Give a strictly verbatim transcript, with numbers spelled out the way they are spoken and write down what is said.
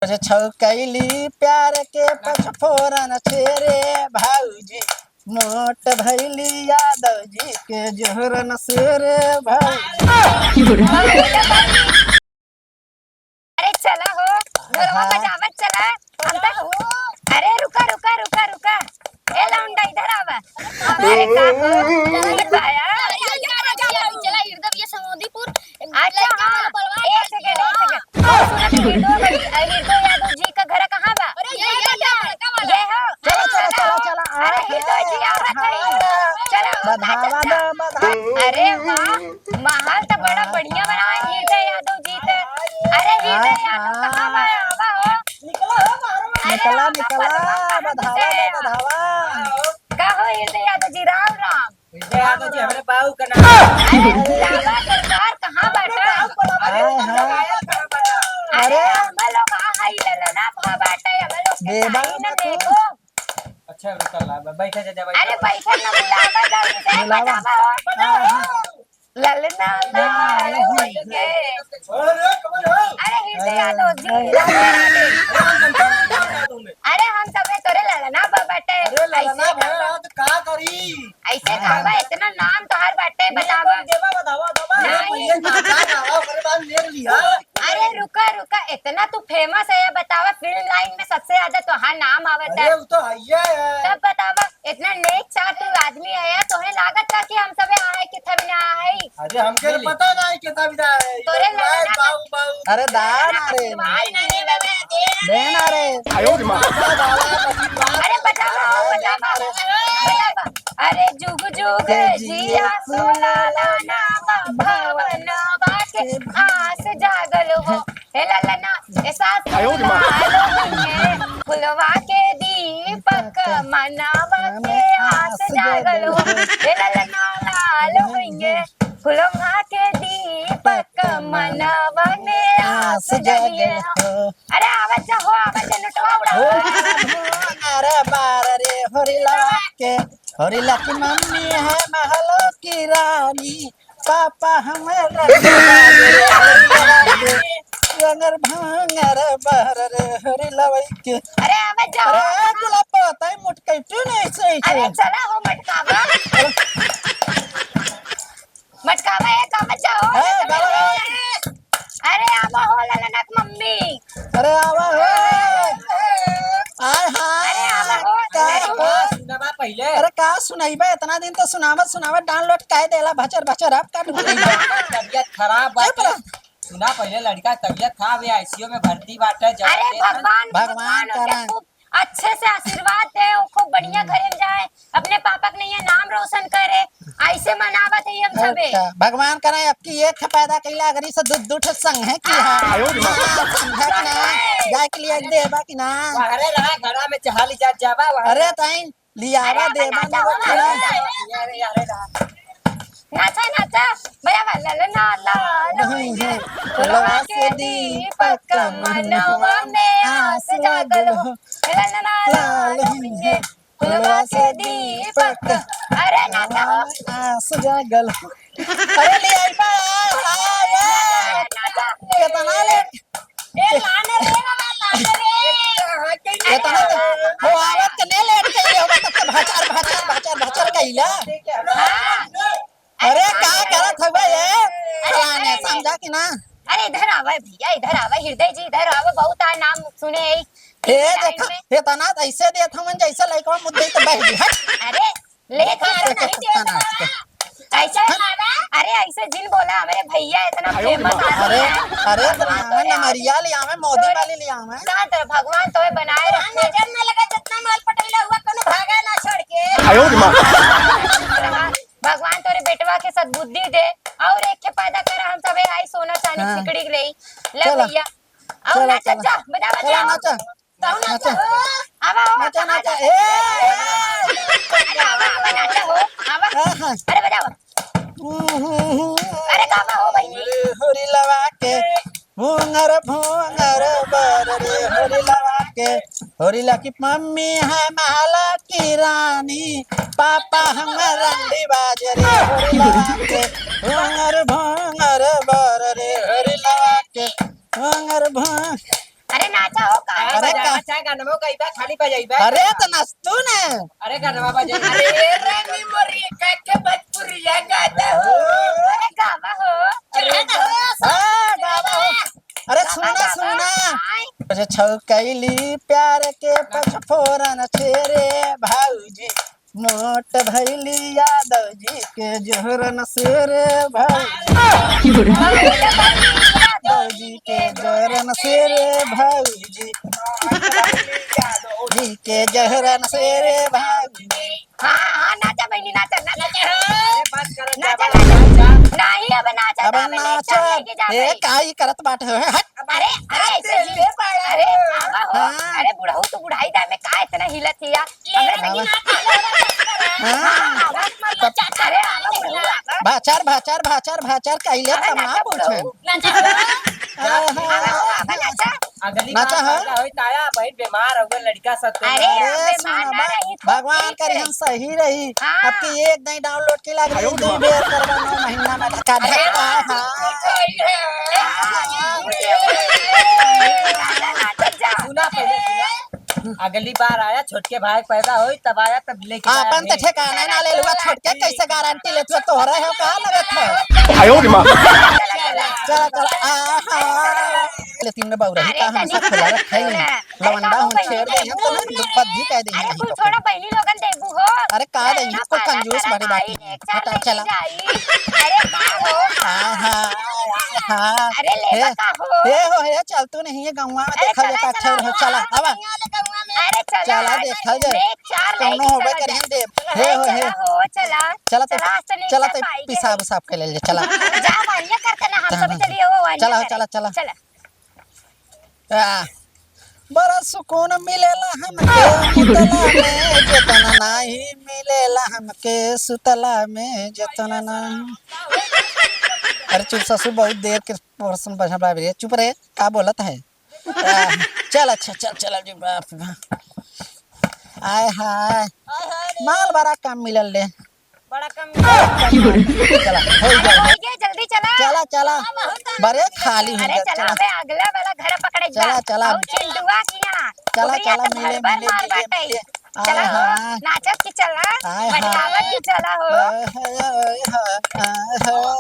छौकैली प्यार के पचफोरन से रे भौजी, मोट भैली यादव जी के जोहरन से रे भौजी। अरे चला हो, ढोलवा हाँ। बजावत चला। हम तक, अरे रुका, रुका, रुका, रुका। ए लौंडा, इधर आवा। अरे का हो? ई पाया? चला, चला, चला, चला, हृदय ये समोदीपुर। अच्छा, हाँ। एक सेकंड, एक सेकंड। सुनत हृदय बड़ी, अरे हृदय यादव जी का घर कहाँ बा? अरे ये, ये, ये, ये हो। चला, चला, चला, चला। अरे हृदय जी आवत है। चला, बधावा दो, बधावा। अरे वाह। माहौल तो बड़ा बढ़िया बनावा है हृदय यादव जी ते। अरे हृदय यादव कहाँ बा? आवा हो। निकला हो बाहर में। अरे निकला, आवा निकला, पलवा बाहर बधावा से। दे, बधावा। का हो हृदय यादव जी, राम राम। हृदय यादव जी, हमरे बाऊ का नाम। अरे, बाबा सरकार कहाँ बाटा? अरे, हाँ, हाँ। अरे, अरे। हम लोग आ हई ललना भा बाटे, हम लोग के देवा ताई न ना देखो। अच्छा, रुका ला, बै-, बैठे जा, जा, बैठे। अरे, बैठे ना, बुलावा जल्दी से, बुलावा। बतावा हो। हाँ, हाँ। ललना, ललना, ललना, ललना। अरे, कमल हो। अरे, हृदय अरे, यादव जी, अरे। अरे, हम सबे तोरे ललना बा बाटे। अरे, ललना ऐसे भैया, तो का करी? ऐसे हाँ। कहवा, इतना नाम तोहार बाटे, बतावा। देवा, बतावा, बतावा। नहीं। अरे, भैया, का, का, का, ओकरे बाद ले लिया। अरे, रुका, रुका, इतना तू famous है, बतावा, film line में सबसे ज्यादा तोहार नाम आवता। अरे, वो तो है ही है। तब बतावा, इतना नेक चातुर आदमी है यार, तोहे लागत का कि हम सबे आहे कि थम ना आहे? अरे हमके तो पता ना है कितना बिना है। तोरे ये लगा बाऊ, बाऊ। अरे दान रे। भाई नहीं, नहीं, नहीं, नहीं। देना रे। आयो रे माँ। अरे बतावा, बतावा। अरे जुग जुग जिया सोला लाना भवनवा के आस जागल हो। हे ललना, ए सास आयो रे माँ। लाल होइए, फुलवा के दीपक मनवा के आस जागल हो। हे ललना लाल होइए, फुलवा के दीपक मनवा में आस जगिए हो। अरे आवत जा हो, आवत जा, नोटवा उड़ावा। अरे बार रे होरी लवा के, होरी लकी मम्मी है महलों की रानी। पापा हमारा रंगर भांगर बहर रे हरी लवई के। अरे, आवे जाओ। अरे, गुलाब पता है, मोटकैटू नहीं सही से। अरे, चला हो, मटकावा। मटकावा, ए, का मत जाओ। हाँ, गावा, गावा। अरे, आवा हो, ललनक मम्मी। अरे, आवा हो। आय, हाय। अरे, आवा हो। का, अरे, का, सुनावा पहिले। अरे, का सुनाई बे? इतना दिन तो सुनावत, सुनावत, डाउनलोड काहे देला, भचर, भचर, अब का ढूंढ रही है? तबियत खराब बा। चुप रह। सुना पहिले, लड़का तबियत खराब है, आईसीयू में भर्ती बाटे, जल्दी अरे से। भगवान, भगवान भगवान ओके करा। खूब अच्छे से आशीर्वाद दे, वो खूब बढ़िया हम्म। घरे में जाए, अपने पापा के नैया नाम रोशन करे, ऐसे मनावत है हम सबे। अच्छा, भगवान करा आपकी एक ठे पैदा कैला, अगर इसे दू, दू ठे संग है कि हाँ। हाँ। आयो रे माँ। हाँ, संग है कि ना? जाए के लिए देबा कि ना? वहरे रहा, घरा में चहा ली जात जाबा, वहरे। अरे ताई, लियावा अरे, देवा नाचा, ना नाचा, बच्चा। नाचा, नाचा। बराबर, ललना लाल होइए, फुलवा के दीपक मनवा में आस जागल हो। ललना लाल होइए, फुलवा के दीपक। अरे, नाचा हो। आस जागल हो। अरे, ले आई बा, आ, आ, आ। नाचा। कितना लेट। ए, लाने रे बाबा, लाने रे। इतना तो, हो आवत के ले लेट कइले होबा, तब तो भचर, भचर, भचर, भचर कइला। हाँ। अरे, अरे, का करत हवे ये? अरे, फलाने, अरे, समझा कि ना? अरे, इधर आवा भैया, इधर आवा, हृदय जी, इधर आवा, बहुत आ नाम सुने हैं। ए, इस टाइम देखा, में। इतना तो ऐसे देत हवन, जैसे लइकवा मुद्दे तो बैठ गई, हट। अरे, लेकिन देखा, ऐसे नहीं देखा। ऐसे, अरे ऐसे जिन बोला, हमरे भैया इतना फेमस आदमी है। अरे, अरे, तो भगवान तोरे नमरिया ले आवे, मोदी वाली ले आवे। कहाँ तो भगवान तोहे बनाए रखे। नजर न लगे, जितना माल पटैला हुआ, कोनो भागा ना छोड़ के। आयो रे माँ। भगवान तोरे बेटवा के सद्बुद्धि दे और एक के पैदा करा, हम सबे आई सोना चांदी हाँ। सिकड़ी के लेई। ले चला। भैया, और चला, नाचा, चला। जा, बजा, बजा। चला, नाचा। कौन नाचा? नाचा। आवा, आवा, नाचा, कहाँ नाचा। नाचा? ए! अरे, आवा, आवा, नाचा हो, आवा। हाँ, हाँ। अरे, बजावा। हम्म, हम्म, हम्म। अरे, गावा हो, बहिनी। रे होरी लवा के, भोंगर, भोंगर, बर रे होरी लवा के। होरी लकी मम्मी है महला की रानी, पापा हमर रंडी बाज रे होरी लवा के। भोंगर, भोंगर, बर रे होरी लवा के। भोंगर, भोंगर। अरे नाचा हो का? अरे अरे बजा, का? अच्छा गानवा गइबा, खाली बजाइबा। अरे तो नाच तू ना। अरे गानवा बजा। अरे रानी मोरी, का के भोजपुरिया गाना हो। अरे गावा हो। अरे गावा। हाँ, गावा हो। अरे गावा, सुना, गावा। सुना। आय। अरे छौकैली प्यार के पचफोरन छेरे भौजी। मोट भैली यादव जी के जोरन से रे भौजी। यादव जी के जोरन से रे भौजी। जी के जोरन से रे भौजी। हाँ, हाँ, नाचा बहिनी, नाचा, नाचा। अरे बस करो, नाचा, नाचा। नहीं, अब नाचा, अब नाचा। ए, काई करत बाटे हो, हट। अरे, अरे, ऐसे ही। अरे, बाबा हो। हाँ। अरे, बुढ़ऊ, तू बुढ़ाई time में का इतना हिलत हिया? हमरे से आवा। हाँ। हाँ, आवा। अरे, आवा, बुढ़ऊ, आवा। भाचर, भाचर, भाचर, भाचर, कहिले अरे, तब ना नाचा, पूछे। बुढ़ऊ। नाचा। आहा। आवा, आवा, नाचा। अगली नाचा बार हो। पैदा होई, ताया, बहिन बीमार हो गए, लड़का सब तो अरे, अरे, बीमार सुना ना बा, रही, भगवान ठीक करे रही। हम सही रही। हाँ। अब की एक दाई download की लाग रही, आयो दो रे। बेर करवा नौ महीना में धक्का अरे, धक्का। हाँ। हाँ। सुना पहले, सुना। अगली बार आया, छोटके भाई पैदा होई, तब आया, तब लेके हाँ, आया अपन तो भेज। ठिकाना ना ले लुआ, छोटके कैसे गारंटी लेत हो, तोहरे हो, कहाँ लगत हो? आयो रे माँ। चला, चला, आहा। ले तीन में बउरही अरे, का हमसे तनी खुला रखे ही नहीं। अरे, लवंडा का हम बहिनी छेड़ दे, हम तो नहीं, दुख बद्धी कह दे अरे, नहीं कुल तो। छोड़ा, बहिनी लोगन देबू हो। अरे, का अरे, दे, ना कुल पाला कंजूस करा बड़ी बात भाई, नहीं। एक साथ हटा, लेके चला। जाई। अरे, का हो? हाँ, हाँ, हाँ। अरे, ले हे, बता हो। हे हो, हे, चल तू नहीं, ये गौवा में अरे, देखा चला, जाता, चला, अच्छा हो, चला। चला, अब। अरे, चला, चला, आज देखा जाए। मैं चार कौनो लड़की होबे समझ करिहन देब। हे हो, हे। चला हो, चला। चला तो, चला, आज तो नहीं चला कर तो पाई पिसाब गई। उसाब के ले ले, चला। जा, वालिया करते ना, हम हाँ, सब हाँ। चलिए, वो वालिया चला, करे। चला, चला। चला। आ, बड़ा सुकून मिलेला हमके मुतला में, जेतना नाही मिलेला हमके सुतला में, जेतना नाही। अरे चुप ससुर, बहुत देर के पोर्शन बजा बाबी रे, चुप रे, का बोलत है? आ, चल अच्छा, चल, चल, अरे बाप रे बाप। आय हाय, माल बड़ा कम मिलल रे। बड़ा कम मिलल। चला, हो गया। अरे, हो गया, जल्दी चला। चला, चला। बड़े खाली हो अरे, गया, चला, चला। अबे, अगला वाला घर पकड़े चला, जा। चला। और चिंटुआ किया। चला, ओकरी चला, हाथ मिले, भर भर मिले, मार मिले, बाटे। मिले। चला आय हो, हाय। नाचत की चला, आय हाय। बतियावत की चला हो। आय हाय, आय हाय, आय हाय।